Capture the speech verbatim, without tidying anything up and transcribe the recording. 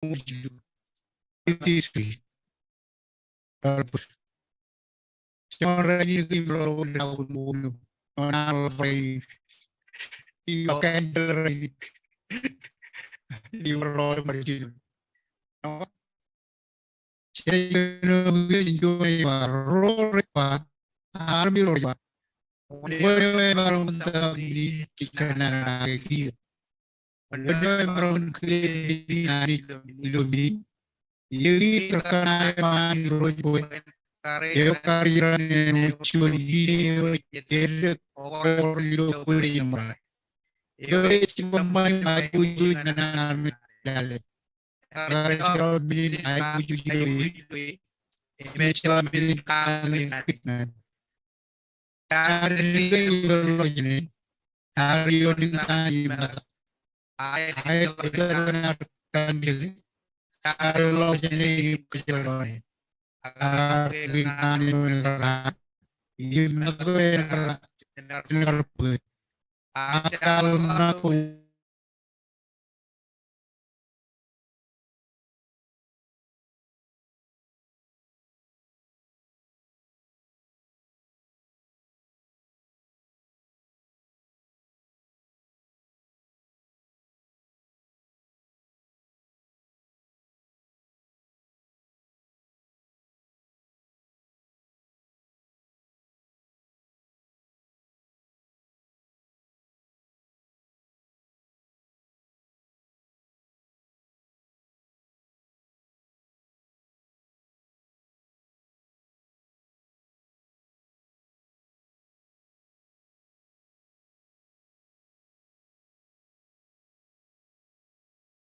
Fifty-three. Joñan rainin ke im lo ḷọk wōt ilo ṃokta eo, joñan aḷap rainin, im ḷọk kanjeḷ rainin, im ḷọk ṃōk jilu. Jen ej kōnono ke jen juon ej ba, ro rej ba, armej ro rej ba, wōn eo emaroñ in tōmak men in ej kōnnaan eo ej kiiō? Wōn eo emaroñ in kile men in Anij ilo men in? Eñin rekōṇaan eo an Irooj bwe eo karijeran āinwōt juon ine eo ej eddek ilo bōd eo eṃṃan im aiboojoj ñan an armej lale. Ekar jeḷā men in aiboojoj ilo e, im ejjeḷā men in katakin kōtmān. Ear dike im eḷḷọk jāne, ear ioon eñtaan im metak. Aet, ejjeḷọk ñan ear kanjeke, ear eḷḷọk jāne im kōjparok ñan e. Ear kōṇaan eo en kar, im metak eo en kar, en kar bōk. Ear eḷḷọk ñan e